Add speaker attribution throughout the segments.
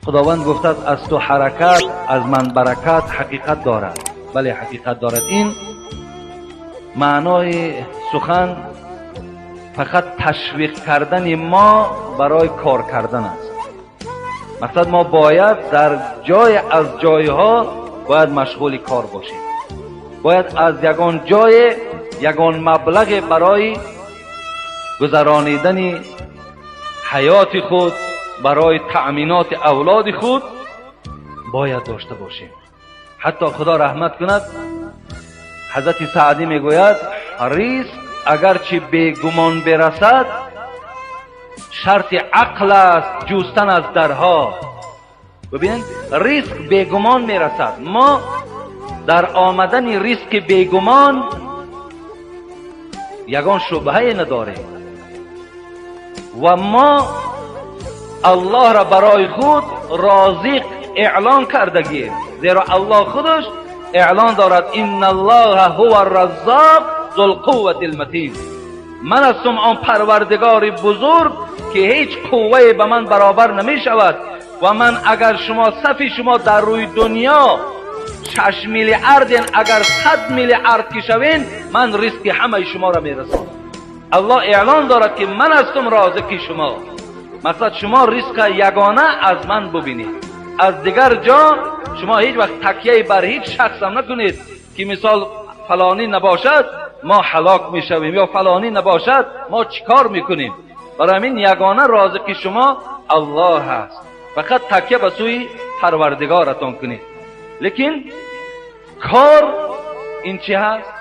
Speaker 1: Худованд гуфтааст: аз ту ҳаракат, аз ман баракат. Ҳақиқат дорад, бале, ҳақиқат дорад. Ин маънои сухан фақат ташвиқ кардани мо барои кор кардан аст. Мақсад, мо бояд дар ҷое аз ҷойҳо бояд машғули кор бошем, бояд аз ягон ҷое ягон маблағе барои гузаронидани ҳаёти худ, барои таъминоти авлоди худ бояд дошта бошем. Ҳатто, Худо раҳмат кунад, Ҳазрати Саъдӣ мегӯяд: ризқ агарчи бегумон берасад, шарти ақл аст ҷустан аз дарҳо. Бибинед, ризқ бегумон мерасад, мо дар омадани ризқи бегумон ягон шубҳае надорем ва мо Аллоҳро барои худ розиқ эълон кардагием, зеро Аллоҳ худаш эълон дорад: инналлоҳа ҳува раззоқ зулқуввати лматин. Ман ҳастум он Парвардигори бузург, ки ҳеҷ қуввае ба ман баробар намешавад. Ва ман агар шумо сафи шумо дар рӯи дунё 6 миллиарден, агар 100 миллиард ки шавен, ман ризқи ҳамаи шуморо мерасонам. Аллоҳ эълон дорад, ки ман ҳастум розиқи шумо. Мақсад, шумо ризқа ягона аз ман бубинед, аз дигар ҷо шумо ҳеҷ вақт такяи бар ҳеҷ шахсам накунед, ки мисол фалонӣ набошад, мо ҳалок мешавем, ё фалонӣ набошад, мо чӣ кор мекунем. Барои ҳамин ягона розиқи шумо Аллоҳ аст, фақат такя ба сӯи Парвардигоратон кунед. Лекин кор ин чӣ ҳаст?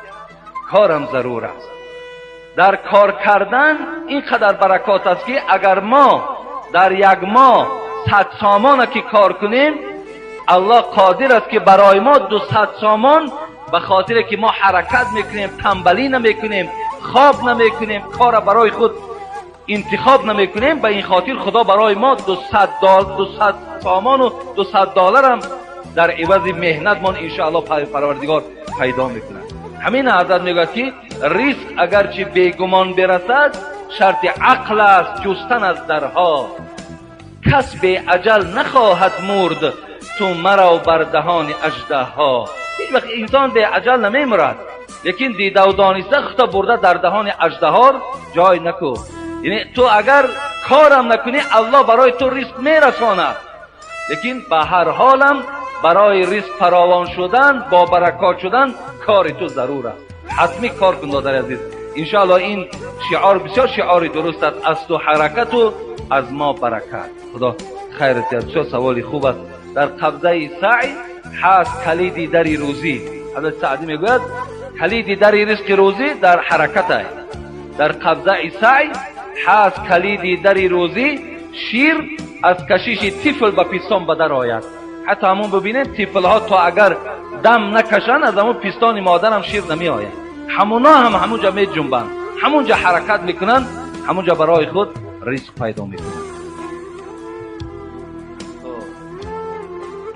Speaker 1: Корам зарур аст. Дар кор кардан ин қадар баракот аст, ки агар мо дар як моҳ 100 сомона ки кор кунем, Аллоҳ қодир аст, ки барои мо 200 сомон, ба хотире ки мо ҳаракат мекунем, танбалӣ намекунем, хоб намекунем, кора барои худ интихоб намекунем, ба ин хотир Худо барои мо 200 сомону 200 долларам дар ивази меҳнатмон иншоалло Парвардигор пайдо мекунад. Ҳамин ҳазрат мегӯяд, ки ризқ агарчи бегумон берасад, шарти ақл аст ҷустан аз дарҳо. Кас беаҷал нахоҳад мурд, ту марав бар даҳони аждаҳо. Ҳеҷ вақт инсон беаҷал намемурад, лекин дидаву дониста хута бурда дар даҳони аждаҳор ҷой накун. Яъне ту агар корам накунӣ, Аллоҳ барои ту ризқ мерасонад, лекин ба ҳар ҳолам барои ризқ фаровон шудан, бо баракот шудан кори ту зарур аст. Ҳатмӣ кор кун, додари азиз. Иншоалло ин шиор бисёр шиори дуруст аст: аз ту ҳаракату аз мо баракат. Худо хайрат диҳад, бисёр саволи хуб аст. Дар қабзаи саъй ҳаст калиди дари рӯзӣ. Ҳазрати Саъдӣ мегӯяд: калиди дари ризқи рӯзӣ дар ҳаракат аст. Дар қабзаи саъй ҳаст калиди дари рӯзӣ, шир аз кашиши тифл ба пистон ба дар ояд. Ҳатто ҳамон бибинед, тифлҳо то агар дам накашанд, аз ҳамон пистони модарам шир намеояд. Ҳамуно ҳам ҳамунҷа меҷунбанд, ҳамунҷа ҳаракат мекунанд, ҳамунҷа барои худ ризқ пайдо мекунанд.